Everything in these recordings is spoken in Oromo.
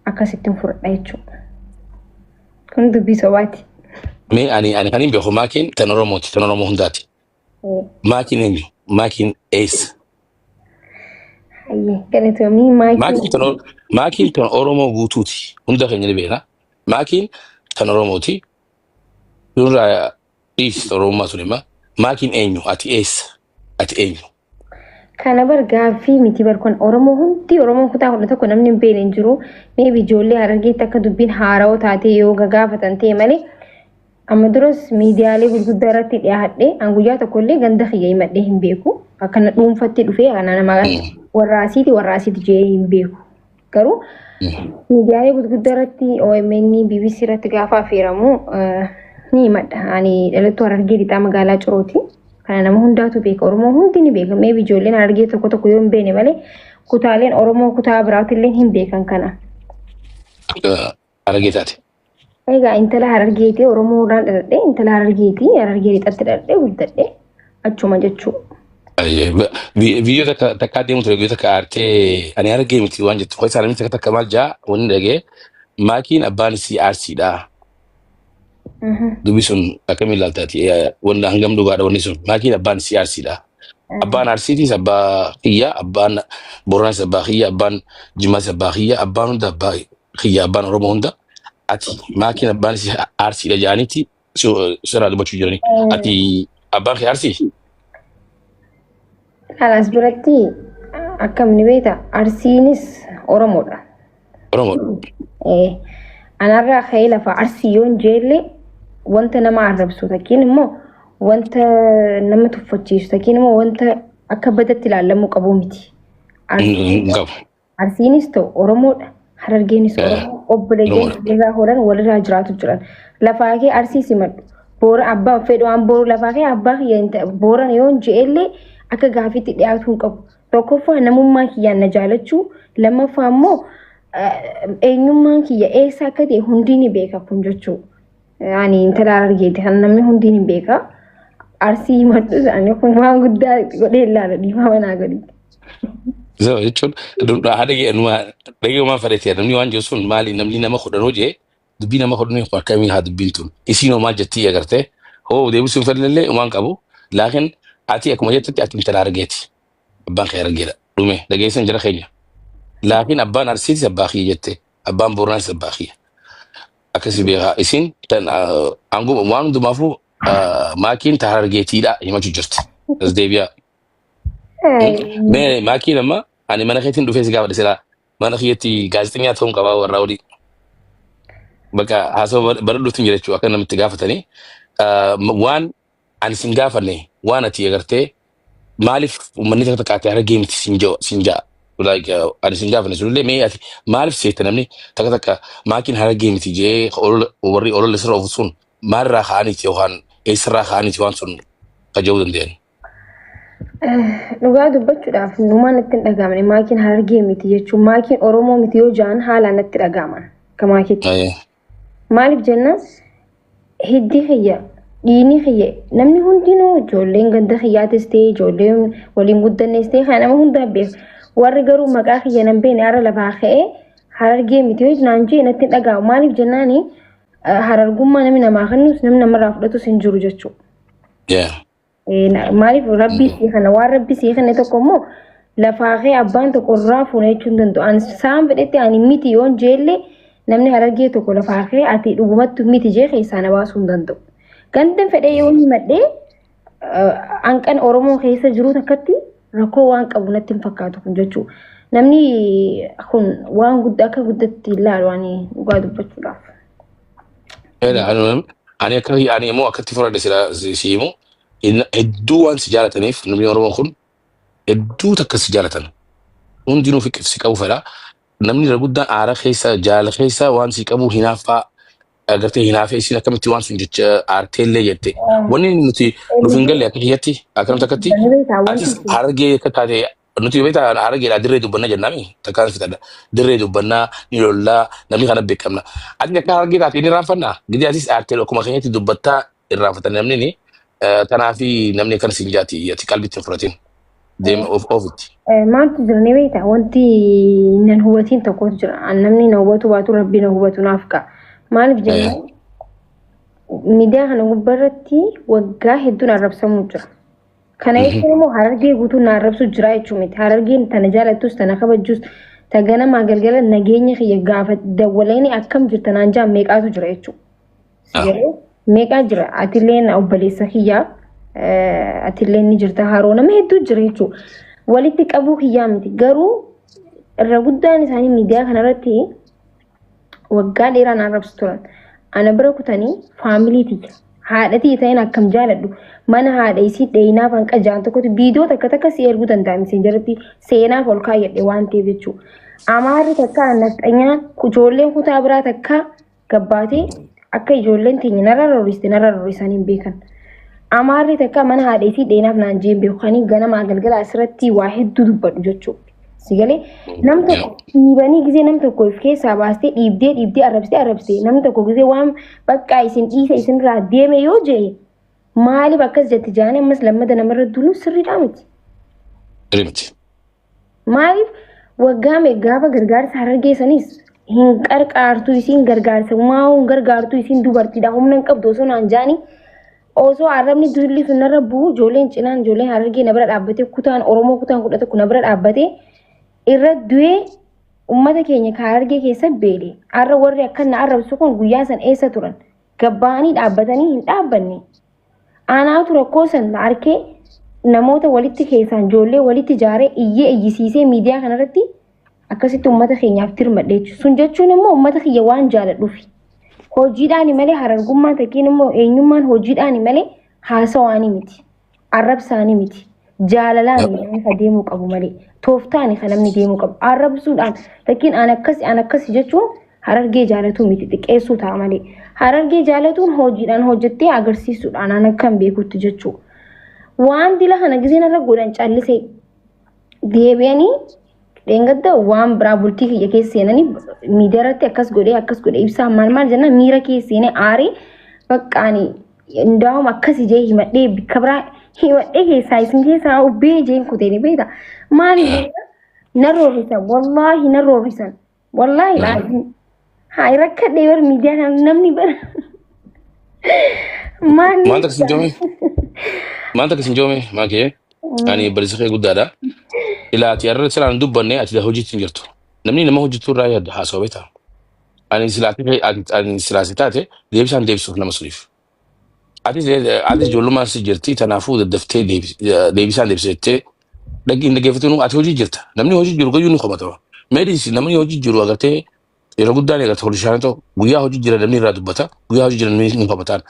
Akkasittiin fudhadha jechuudha. Kun dubbii sobaati. Mee ani kan hin beeku maakiin tan Oromooti, tan Oromoo hundaati. Maakiin eenyu? Maakiin eessa? Hayyee, galatoomii maakiin. Maakiin tan Oromoo guutuuti. Hunda keenya ni beekna. Maakiin tan Oromooti. Nurraa dhiisi Oromummaa sun immoo. Maakiin eenyu? Ati eessa? Ati eenyu? Kana bar gaaffii miti bar, kun Oromoo hundi, Oromoon kutaa 11 namni hin beekne hin jiru. Maybe ijoollee Harargeetti akka dubbiin haarawoo taatee yoo gagaafatan ta'e malee, amma duras miidiyaalee gurguddaa irratti dhiyaadhee an guyyaa tokko illee ganda kiyya himadhee hin beeku. Akkana dhuunfatti dhufee kana nama warraasiiti warraasiiti jee hin beeku. Garuu miidiyaalee gurguddaa irratti, OMN, BBC irratti gaafa affeeramu ni himadha. Ani dhalattuu Harargee Lixaa magaalaa Cirooti. Kana nama hundaatu beeka. Oromoo hundi ni beeka. Maybe ijoolleen Harargee tokko tokko yoo hin beekne malee, kutaaleen Oromoo kutaa biraatti illee hin beekan kana. Harargee taate. Egaa intala Harargeeti. Oromoo irraan dhaladhee, intala Harargeeti. Harargee Lixatti dhaladhee guddadhee achuma jechuudha. Biyyoota takkaa deemu ture, biyyoota takka aartee ani Harargee miti waan jettu. Keessaa namni takka takka maal jaa wanni dhagee, maakiin abbaan isii Arsiidha. Dubbi sun akkamiin ilaaltaati? Wanni hangam dhugaadha wanni sun? Maakiin abbaan isii Arsiidha. Abbaan Arsiitis abbaa kiyya, abbaan Booranaas abbaa kiyya, abbaan Jimmaas abbaa kiyya, abbaan hunda abbaa kiyya, abbaan Oromoo hunda. Ati maakiin abbaan isii Arsiidha jedhaniiti sirraa dubbachuu jirani. Ati abbaan kee Arsii? As biratti akkam ni beekta, Arsiinis Oromoodha. Oromoodha. Anarraa ka'ee lafa Arsii yoon jeelle wanta nama arrabsu takkiin immoo wanta nama tuffachiisu takkiin immoo wanta akka badatti ilaalamuu qabu miti. Hin qabu. Arsiinis ta'u Oromoodha. Harargeenis Oromoo, obboleeyyan Oromoodha. Walirraa horan, walirraa jiraatu jiran. Lafaa kee Arsii simadhu. Boora abbaan fedhu waan boru lafaa kee abbaa kiyya hin ta'e booran yoon je'ellee akka gaafiitti dhiyaatu hin qabu. Tokkoffaa namummaa kiyyaan na jaalachuu, lammaffaa immoo eenyummaan kiyya eessa akka ta'e hundi ni beeka kun jechuu. Ani intala Harargeeti, kan namni hundi ni beeka. Arsii himadhus ani kun waan guddaa godhee ilaala, dhiifama naa godhi. So jechuun haadha dhagee waan fedheeti namni waan jiru sun maali, namni nama 10 hojee dubbii nama 10 kun akkamii haa dubbiin tun, isiinoo maal jettii agartee hoo deebisuu hin fedhanillee waan qabu. Laakiin ati akkuma jettutti ati intala Harargeeti, abbaan kee Harargeedha, dhume dhageessan jara keenya. Laakiin abbaan Arsiitis abbaa kiyya jette, abbaan Booranaatis abbaa kiyya, akkasi beekaa. Isiin tan aangoo waan hundumaafuu maakiin ta Harargeetiidha himachuu jirti as deebi'aa. Mee maakiin, amma ani mana keetiin dhufee si gaafadhe, silaa mana kiyyatti gaazexeessaa ta'uun qabaa warraa olii. Bakka haasawaa baradhuutti hin jira jechuudha akka namitti gaafatanii. Waan ani sin gaafanne, waan ati agartee maaliif uummanni takka takkaatti Harargee miti sin ja'a. Like ani sin gaafanne sunillee, mee ati maaliif seetta namni takka takka maakiin Harargee miti jee warri olola sirra ofu sun maalirraa ka'aniiti yookaan eessarraa ka'aniiti waan sun kaja'uu danda'an? Dhugaa dubbachuudhaaf numaan natti hin dhagaamne maakiin Harargee miti jechuun, maakiin Oromoo miti yoo ja'an haalaan natti dhagaaman akka maakiitti. Maaliif jennaan, hiddi kiyya, dhiini kiyya, namni hundinuu, ijoolleen ganda kiyyaatis ta'e, ijoolleen waliin guddannes ta'e, kan nama hundaa beeku. Warri garuu maqaa kiyya nan beekne har'a lafaa ka'ee Harargee miti yoo naan jee natti hin dhagaamu. Maaliif jennaani, harargummaa namni namaa kennus namni namarraa fudhatus hin jiru jechuudha. Maaliif, rabbii sii kana, waan rabbi sii kenne tokko immoo lafaa kee abbaan tokko irraa fuuna jechuu hin danda'u. Ani saan fedhetti ani miti yoon jeelle, namni Harargee tokko lafaa kee ati dhugumattu miti jee keessaa na baasuu hin danda'u. Gandan fedhee yoo himadhee hanqan Oromoo keessa jiru takkatti rakkoo waan qabu natti hin fakkaatu kun jechuudha. Namni kun waan guddaa akka guddatti ilaalu ani dhugaa dubbachuudhaaf. Ani akka ani immoo akkatti fudhadhe sila si himu, hedduu waan si jaalataniif, namni Oromoo kun hedduu takka si jaalatan, hundinuu fiqif si qabu fedha. Namni irra guddaan aara keessa, jaalala keessa waan si qabu, hinaaffaa agartee, hinaafee isin akkamitti waan sun jecha aarteellee jette. Wanni nuti nuuf hin galle akka kiyyatti akkanumatti akkatti atis Harargee akka taate nuti beektaa, Harargeedhaa dirree dubbannaa jennaami, takkaan fitadha, dirree dubbannaa ni lollaa, namni kana beekamna. Ati akka Harargee taate inni irraanfannaa gidi, atis aartee akkuma keenyatti dubbattaa irraanfatan namni ni. Tanaafi namni akkana siin jaati, ati qalbitti hin fudhatin. Deema of ofitti. Maaltu jira ni beektaa? Wanti nan hubatiin tokkotu jira. Namni na hubatu baatu rabbi na hubatu naaf ka'a. Maaliif jennaan miidiyaa kana gubbaarratti waggaa hedduun arrabsamuu jira. Kana jechuun immoo Harargee guutuun na arrabsu jira jechuu miti. Harargeen tana jaalattus tana kabajjus ta ganamaa galgala nageenya kiyya gaafa dawwalanii akkam jirta naan jaan meeqaatu jira jechuudha. Sigalee meeqaa jira, atilleen obboleessa kiyyaa, atilleen ni jirta, haroo nama hedduu jira jechuudha. Walitti qabuu kiyyaa miti, garuu irra guddaan isaanii miidiyaa kanarratti waggaa dheeraa na arrabsu turan. Ana bira kutanii faamilii tiyya haadha tiyya ta'een akkam jaaladhu mana haadha isii dheeyinaaf hanqa jaan tokkotti viidiyoo takka takka si erguu danda'a miseenjaratti seenaaf ol kaayyadhe waan ta'eef jechuudha. Amaarri takka nafxanyaan ijoolleen kutaa biraa takka gabbaatee akka ijoolleen teenya narra roorriste narra roorrisanii hin beekan. Amaarri takka mana haadha isii dheenaaf naan jeen beeku kanii ganamaa galgala asirratti waa hedduu dubbadhu jechuudha. Si galee nam tokko dhiibanii gisee nam tokko of keessaa baastee dhiibdee dhiibdee arrabsitee arrabsitee nam tokko gisee waan bakka isin dhiise isinirraa deeme yoo jee maaliif akkas jetti jaanii ammas lammata namarra duuluun sirriidhaa miti. Sirrii miti. Maaliif waggaa meeqa gaafa gargaarsa Harargee sanis hin qarqaartu, isiin gargaarsa maa hin gargaartu, isiin dubartiidha humna hin qabdu osoo naan jaanii, osoo arrabni dulli sun narra bu'u ijoolleen cinaan ijoolleen Harargee na bira dhaabbatee, kutaan Oromoo kutaan 11 na bira dhaabbatee irra du'ee ummata keenya ka Harargee keessa beele. Har'a warri akka na arrabsu kun guyyaa san eessa turan? Gabbaa'anii dhaabbatanii hin dhaabbanne. Anaatu rakkoo san arkee namoota walitti keessaan ijoollee walitti ijaaree iyyee iyyisiisee miidiyaa kanarratti akkasitti uummata keenyaaf dirmadhe jechuudha. Sun jechuun immoo uummata kiyya waan jaaladhuufi. Hojiidhaani malee harargummaan takkiin immoo eenyummaan hojiidhaani malee haasawaanii miti. Arrabsaanii miti. Jaalalaan namni ka deemuu qabu malee. Tooftaani kan namni deemuu qabu. Arrabsuudhaan takkiin an akkasi an akkasi jechuun Harargee jaalatuu miti, xiqqeessuu ta'a malee. Harargee jaalatuun hojiidhaan hojjettee agarsiisuudhaan an akkan beekutti jechuudha. Waan dila kana giseen irra godhan callisee deebi'anii dheengadda waan biraa bultii kiyya keessa seenanii miidiyaa irratti akkas godhee akkas godhee ibsaa maal maal jennaan miira keessa seenee aaree baqqaani ndaa'uma akkas ijee himadhee bikka biraa himadhee keessaa isin keessaa ubbee ijeen kutee ni beekta. Maaliif beekta? Na roorrisan, wallaahi na roorrisan, wallaahi laaziim. Haa rakkadhee bar miidiyaa kana namni bara maal. Maal takka sin joome? Maal takka sin joome? Maakee ani barsiisa kee guddaadha. Ilaa ati har'a silaan dubbanne ati hojiitti hin jirtu. Namni nama hojjetu irraa yaadda haasawaa beektaa. Ani silaati ani silaasi taate deebisaan deebisuuf nama suniif. Atis ijoollummaan si jirti, kanaafuu daddaftee deebisaan deebisee dhaggi hin dhaggeeffatu, ati hojii jirta. Namni hojii jiru gayyuu ni komatama. Meedis namni hojii jiru agartee yeroo guddaan agartee hojii shaanii ta'u guyyaa hojii jira namni irraa dubbata, guyyaa hojii jira namni ni komataan.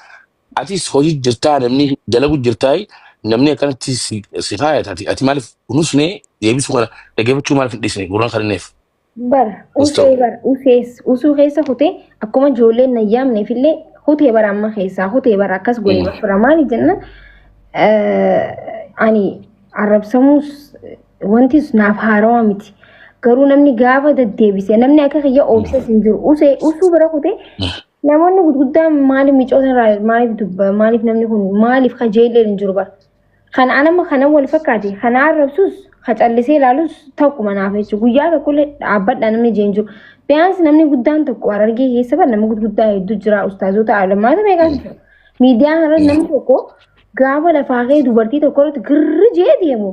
Atis hojii jirtaa, namni dalagu jirtaa, namni akkanatti si faayata, ati maaliif kunuusnee deebisuu kana dhaggeeffachuu maaliif hin dhiisne gurraan kan inneef? Bara usee bara usees usuu keessa kutee akkuma ijoolleen na yaamneef illee kutee bara amma keessaa kutee bara akkas godhe bara maali jenna ani arrabsamuus wanti naaf haarawaa miti. Garuu namni gaafa deddeebise namni akka kiyya oobses hin jiru. Usee usuu bira kutee namoonni gurguddaan maaliif micoota irraa maaliif dubba, maaliif namni kun maaliif kajeelleen hin jiru bara. Kan anama kana wal fakkaate kana arrabsus ka callisee ilaalus tokkuma naaf jechuudha. Guyyaa tokkollee dhaabbadha namni jeen jiru. Biyaansi namni guddaan tokko Harargee keessa bara nama gurguddaa hedduu jira, ustaazota alamaata meeqaatu jira. Miidiyaa irratti namni tokko gaafa lafaa ka'ee dubartii tokko irratti girri jee deemu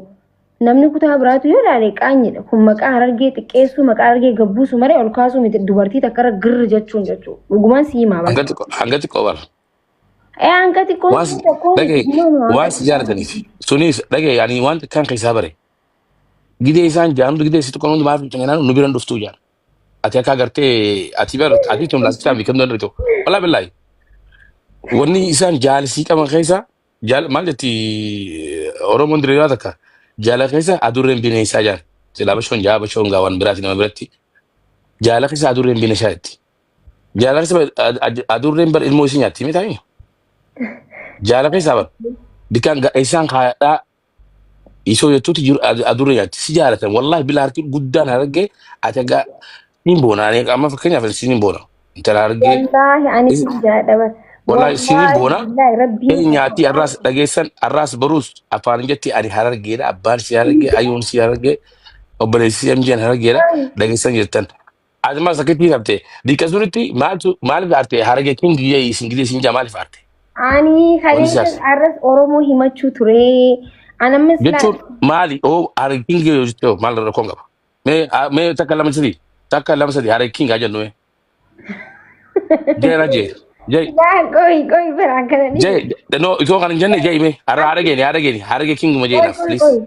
namni kutaa biraatu yoo ilaale qaanyidha. Kun maqaa Harargee xiqqeessuu, maqaa Harargee gabbuusu malee ol kaasuu miti dubartii takka irra girri jechuun jechuudha. Dhugumaan si himaa bara. Hanga xiqqoo bara. Ee, hanga xiqqoon Waan sun tokko dhagaye no no hanga waan si jaalataniif sunis dhagaye ani waan xiqqaan keessaa bare gidee isaan jaantu gidee si xiqqoon hundi maaf hin nu biran dhuftuu jaan. Ati akka agartee ati bar ati tun laastichaan beekamtuu danda'u. Walaa billaahi. Wanni isaan jaalisii qaban keessa jaal maal jetti Oromoon diriiraa takka jaala keessa adurreen bineensaa jaan. Silaa bashoon jaa bashoon gaa waan biraati nama biratti. Jaala keessa adurreen bineensaa jetti. Jaala keessa adurreen bar ilmoo isii nyaatti miti. Jaala keessaa bar bikkaan isaan kaayadhaa isoo jettuuti jiru adurree nyaatti si jaalatan, wallaahi bila harki guddaan Harargee ati egaa niin boona, ani amma fakkeenyaaf si niin boona intala Harargee. Wallaahi ani si jaadha bara. Wallahi isiniin Wallaahi boona. billaahi rabbiin Nyaati arraas dhageessan, arraas baruus afaan jetti ani Harargeedha, abbaan si Harargee, ayyuun si Harargee, obboleessi MJN Harargeedha dhageessan jettan. Asumas akkitti hafte diqa sunitti maaltu maaliif aarte? Harargee king yee isin gidee isin jaa maaliif aarte? Ani Wanni kaleessa siyaasa. arras Oromoo himachuu ture. Ani ammas Jechuun maali? Oo, Harargee king yoo jettee maal rakkoon qaba? Mee takka lama sadii, takka lama sadii, Harargee king haa jennu mee. Jee na jee. Jee. Laa, qoy qoy, bara akkana ni. Jee, no, itoo kan hin jenne jee mee. Har'a Harargeeni, Harargeeni, Harargee king ma jee Qoy naaf qoy please. qoy.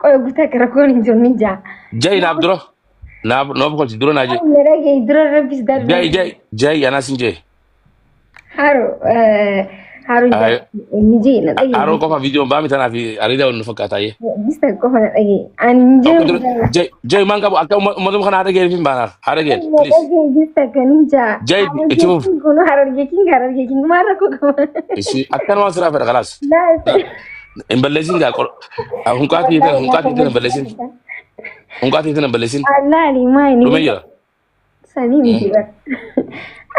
Qoy guutaa akka rakkoon hin jiru ni jaa. Jee naaf dura. Naaf noof kolchi dura naa jee. Na dhagaye dura rabbis darbe. Jee jee jee anaas hin jee. Haro haro ni jee na dhagaye. Haroo qofa viidiyoon baami tanaaf ariida wal nu fakkaata jee. Bista qofa na dhagaye. Ani hin Tokko jiru. dura jee jee maan qabu akka uummatuma kana Harargeef hin baanaaf Harargeen Na please. dhagaye bista kan hin jaa. Jee itti fuuf. Kun Harargee king, Harargee king maal rakkoo qaba? Isi akkanumaan siraa fedha kalaas. Laa. Hin balleessin gaa hunqaatii tana, hunqaatii tana hin balleessin. Hunqaatii tana hin balleessin. Allaali maayini. Dhumee jira. Sanii miti bara.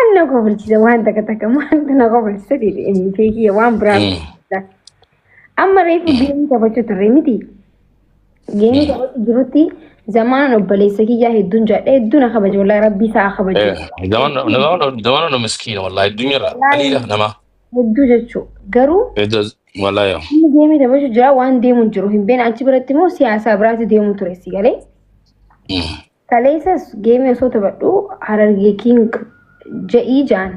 Anna kofalchiisa waan takka takka maaltu na kofalchiisa deebi'ee beekiyya waan biraa. Amma reefu geemii taphachuu turre miti. Geemii taphachuu jirutti zamaan obboleessa kiyyaa hedduun jaadha, hedduu na kabaja, wallahi rabbii isaa kabaju. Zaman no miskiina wallahi addunyaarra qaliila nama. Hedduu jechuu garuu Wallahi. inni geemii taphachuu jira, waan deemu jiru hin beekne, achi biratti immoo siyaasaa biraatti deemu ture si galee. Kaleessas geemii osoo taphadhu Harargee king je'ii ja'an.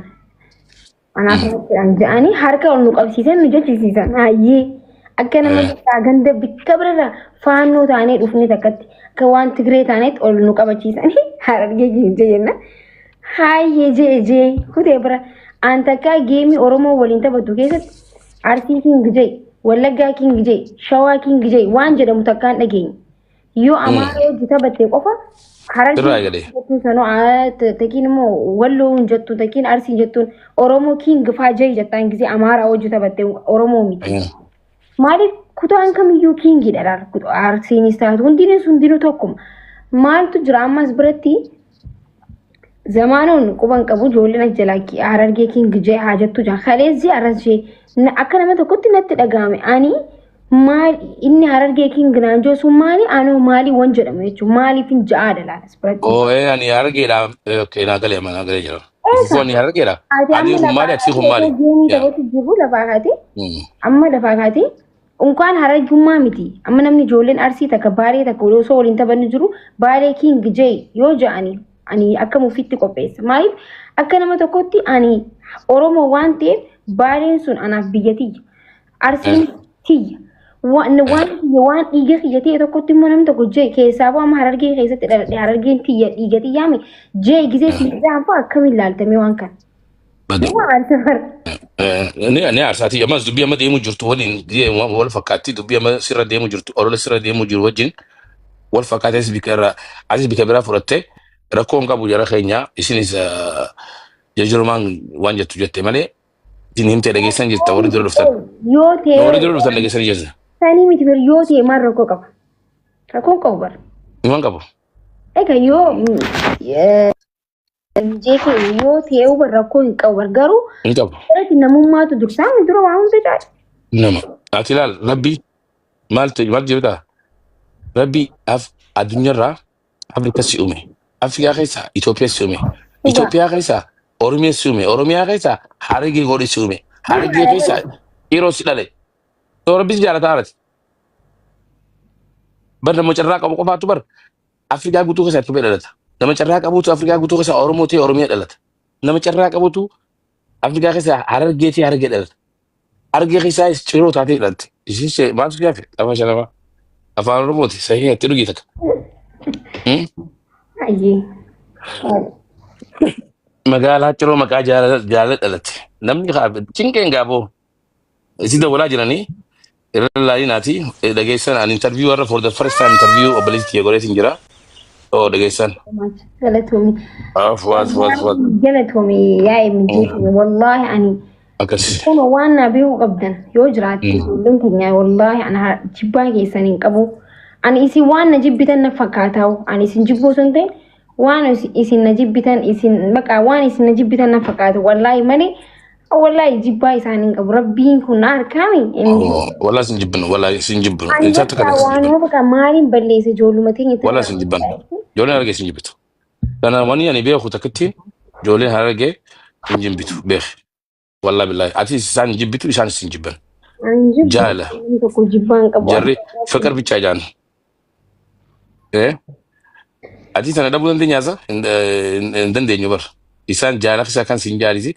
Anaaf jedhan ja'anii harka ol nu qabsiisan, nu jechisiisan. Hayyee akka nama bakka ganda bikka birarraa faannoo taanee dhufne takkatti akka waan Tigree taanetti ol nu qabachiisanii Harargee king jenna. Hayyee jee jee kutee bira an takkaa geemii Oromoo waliin taphatu keessatti Arsii king jee, Wallaggaa king jee, Shawaa king jee waan jedhamu takkaan dhageenye. Yoo Amaara hojii taphatte qofa Sirraa Harargee eegalee. jettuun sanoo takiin immoo Walloo hin jettu, takiin Arsii hin jettuun, Oromoo king faa jee jettaan gisee Amaaraa hojii taphatte Oromoo miti. Maaliif kutaan kamiyyuu kingiidha laal, Arsiinis taatu hundinis hundinuu tokkuma. Maaltu jira ammas biratti zamaanoon quban qabu ijoolleen as jalaa Harargee king jee haa jettu jaa kalees jee arras jee akka nama tokkotti natti dhagahame. Ani maal inni Harargee king naan jiru sun maali, anoo maali wan jedhamu jechuun maaliif hin ja'aadha laal as biratti. Oo, ani Harargeedha. Okay, naa galee, naa galee jira. Ifuu ani Harargeedha. Ati Adii amma kun maali? lafaa Aksii kun maali? geemii taphatu jiru lafaa kaatee amma lafaa kaatee unkaan Harargummaa miti. Amma namni ijoolleen Arsii takka Baalee takka osoo waliin taphanni jiru Baalee king jee yoo ja'ani ani akka mufitti qopheessa. Maaliif akka nama tokkotti ani Oromoo waan ta'eef Baaleen sun anaaf biyya tiyya, Arsiin tiyya, waan waan tiyya, waan dhiiga kiyya ta'e tokkotti immoo namni tokko jee keessaa bu'aa amma Harargee keessatti dhaladhe, Harargeen tiyya, dhiiga tiyyaami jee gisee si ja'an fa'a akkamiin ilaaltamee waan kana. Bada. Nama aarsa bara. Ni aarsaati. Ammas dubbii amma deemu jirtu waliin wal fakkaatti, dubbii amma sirra deemu jirtu, olola sirra deemu jiru wajjin wal fakkaatees bika irraa asis bika biraa fudhattee rakkoo hin qabu. Jara keenya isinis jajjarumaan waan jettu jette malee isin himtee dhageessan jirta warri dura dhuftan. Yoo ta'e Warri dura dhuftan dhageessanii jirta. Sanii miti bar, yoo ta'e maal rakkoo qaba? Rakkoo qabu bar. Waan qabu. Egaa yoo mijee keenya yoo ta'e bar rakkoo hin qabu bar, garuu Hin qabu. biratti namummaatu dursaa dura waa hunda caala. Nama. Ati ilaal, rabbi maal ta'e maal jedhuta? Rabbi addunyaarraa Afrika si uume. Afrikaa keessaa Itoophiyaa si uume. Itoophiyaa keessaa Oromiyaa si uume. Oromiyaa keessaa Harargee godhe si uume. Harargee keessaa yeroo si dhale. So rabbi si jaalataa haarati. Bar nama carraa qabu qofaatu bar Afrikaa guutuu keessaa Itoophiyaa dhalata. Nama carraa qabutu Afrikaa guutuu keessaa Oromoo ta'e Oromiyaa dhalata. Nama carraa qabutu Afrikaa keessaa Harargee ta'e Harargee dhalata. Harargee keessaa Ciroo taatee dhalatte. Isheen maaltu si hafe? Lafa shanama. Afaan Oromooti. Sahii itti dhugi takka. Ayyee. Magaalaa Ciroo maqaa jaalala dhalatte. Namni cinqeen gaaboo isin dawwalaa jiranii irra laalinaati dhageessan. Ani interview warra for the first time interview obboleessi kiyya godheetiin jira. Oo, dhageessan. Galatoomi. Fuwaat fuwaat fuwaat. Galatoomi yaa'e mijee wallaahi ani Akkas. kun waan naa beekuu qabdan yoo jiraatte ijoolleen keenya, wallaahi ana jibbaa keessan hin qabu. Ani isin waan na jibbitan na fakkaataa, ani isin jibbuu osoo hin ta'in waan isin na jibbitan, isin baqa waan isin na jibbitan na fakkaata wallaahi malee. Wallahi jibbaa isaanii hin qabu. Rabbiin kun na harkaami. Walaa sin jibbinu, walaa sin jibbinu. Ani Isaa takka bakka sin jibbinu. waanuma bakka maaliin balleesse ijoolluma teenya Walaa sin jibban. Ijoolleen Harargee sin jibbitu. Kana wani ani beeku takkittiin ijoolleen Harargee hin jibbitu beek. Walaa billahi. Ati isaan hin jibbitu, isaan sin jibban. Ani jibbu Jaalala. tokko jibbaa hin qabu. Jarri fiqir bichaa jaan. Ati sana dhabuu dandeenyaasa? Hin dandeenyu bar. Isaan jaalala isaa kan sin jaalisi.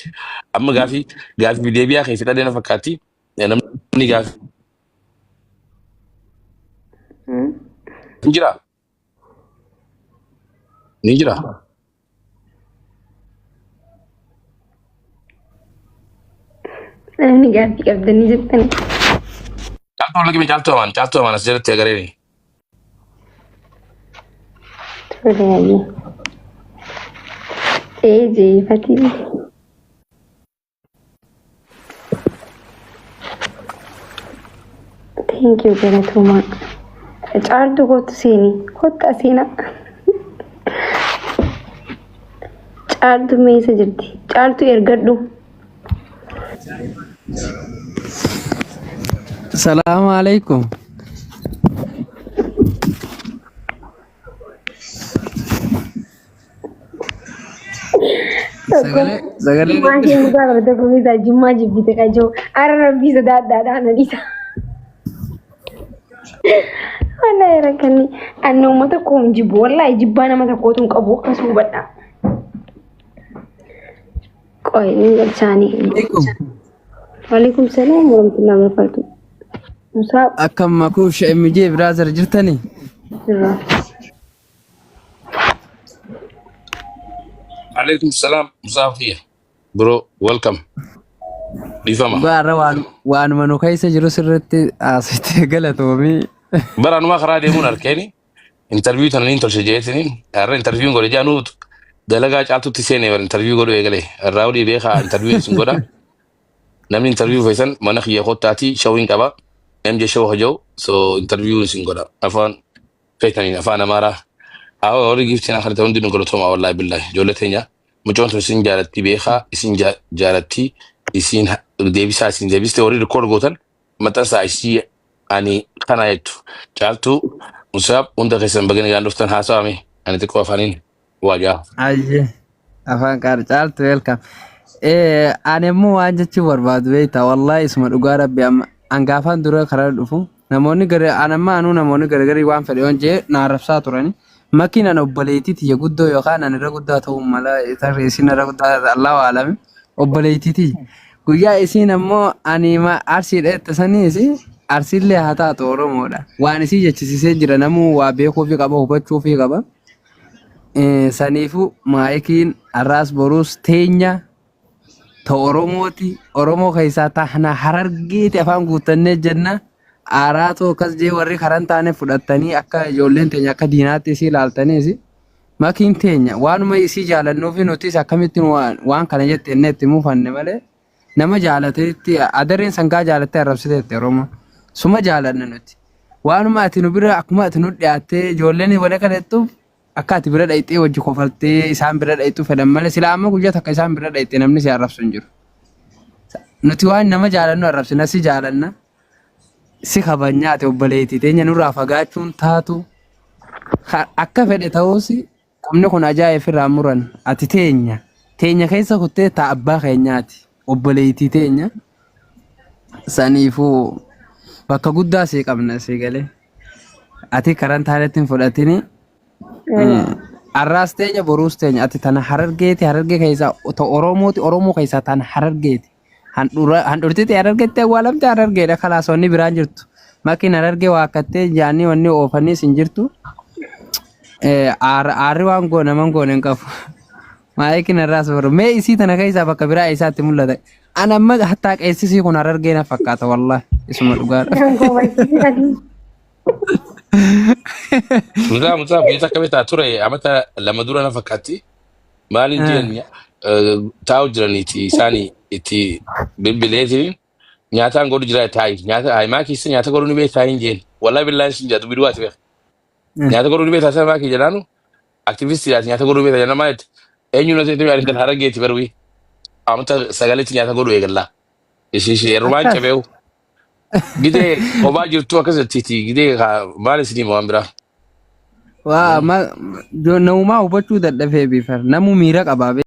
Amma gaafii gaafii deebi'aa keessa dhadhee na fakkaatti. Namni gaafii hin jiraa? Ni jira. Namni gaaffii qabdanii jirtan. Caaltuu lagime, caaltuu amaan, caaltuu amaan as jalatti agareeni. Tole hayyee. Ee jeefatii. Thank you galatoomaa. Caaltuu kottu seeni. Kottu seenaa. Caaltuu meessa jirti? Caaltuu ergadhu. Salaamu alaikum. Sagalee sagalee Maashee mukaa barate kumisaa jimmaa jibbite kajoo. Ara rabbii sodaadhaadhaan adiisa. Wallahi rakkanni ani uummata koo hin jibbu. Wallahi jibbaa nama tokkootu hin qabu akkas hubadha. Qoy ni galchaanii. Alaikum. Waalaikum salaam warahmatullahi wabarakatuh. Musaa Akkam makuush MJ brother jirtanii? jirra. Alaikum salaam Musaafiya. Bro, welcome. Dhiifama. Dhugaarra waan waanuma nu keessa jiru sirriitti haasofte galatoomii. Bara anumaa karaa deemuun harkeeni interview tana niin tolche jeetiniin har'a interview godhe jaanuu dalagaa caaltutti seene bara interview godhu eegale irraa olii beekaa interview isin godha. Namni interview feesan mana kiyya kottaatii showin qaba. MJ show hojau so interview isin godha. Afaan feetaniin afaan Amaaraa. Haa warri giftiin akkanatti hundi nu galatooma wallaahi billahi ijoollee teenya mucoon tun isin jaalatti beekaa isin jaalatti isin deebisaa isin deebiste warri rikoord gootan maxxansaa isii ani kana jettu caaltuu musaab hunda keessan bagana gaan dhuftan haasawame ani xiqqoo afaaniin waajaa. Ayyee afaan qaar caaltu welcome. Ani immoo waan jechuu barbaadu beektaa wallahi isuma dhugaa rabbi amma hangaafaan dura karaa dhufu namoonni gara an amma anuu namoonni garagarii waan fedhe yoon jee na arrabsaa turani. Makiin an obboleettii tiyya guddoo yookaan an irra guddaa ta'uu mala tarree isiin irra guddaa Allahu alami obboleettii tiyya. Guyyaa isiin ammoo ani arsiidha jette saniis arsiillee haa taatu Oromoodha. Waan isii jechisisee jira namuu waa beekuufi qaba hubachuufi qaba. Saniifuu maayikiin har'aas boruus teenya ta Oromooti. Oromoo keessaa tahna Harargeeti afaan guuttannee jenna. Aaraatoo akkas jee warri karan taane fudhattanii akka ijoolleen teenya akka diinaatti isii ilaaltaniis makiin teenya waanuma isii jaalannuufi nutis akkamittiin waan kana jette innee itti mufanne malee nama jaalateetti adareen sangaa jaalattee arrabsiteetti Oromoo suma jaalanna nuti. Waanuma ati nu bira akkuma ati nu dhiyaattee ijoolleen wal kana jettuuf akka ati bira dhayxee wajji kofaltee isaan bira dhayxuu fedhan malee silaa amma guyyaa takka isaan bira dhayxee namni si arrabsu hin jiru. Nuti waan nama jaalannu arrabsina si jaalanna si kabajna ati obboleettii teenya nurraa fagaachuun taatu akka fedhe ta'us qubni kun ajaa'ib irraa muran ati teenya teenya keessa kuttee taa abbaa keenyaati obboleettii teenya saniifuu bakka guddaa sii qabna sii galee ati karan taanetti hin fudhatini. Arraas teenya boruus teenya ati tana Harargeeti Harargee keessaa ta Oromooti Oromoo keessaa tana Harargeeti. Handhurtiti Harargeetti awwaalamte Harargeedha kalaas wanni biraan jirtu. Makiin Harargee waakkattee jaanii wanni oofaniis hin jirtu. Aarri waan goone naman goone hin qabu. Maayikiin har'aas boru mee isii tana keessaa bakka biraa eessaatti mul'ata. An amma hattaa qeessisii kun Harargee na fakkaata wallaahi isuma dhugaadha. Musaa musaa biyya takka beektaa ture amata 2 dura na fakkaatti. Maaliin jiran taa'u jiraniiti isaan itti bilbileetiin nyaataan godhu jira taa'i nyaata haayimaa keessa nyaata godhu ni beektaa hin jeen wallahi billahi sin jaatu biduu ati beek nyaata godhu ni beektaa sana maakii jedhaanu aktivistiidhaati nyaata godhu beektaa jedhaan maal jette eenyu na seetu yaadin tan Harargeeti barwii Amata sagaletti nyaata godhu eegallaa. Ishee ishee heerumaan Akkas. cabeewu. Gidee kophaa jirtu akkas jettiiti. Gidee maal isinii waan biraa? Waa namumaa hubachuu dadhabee biifar. Namu miira qabaa.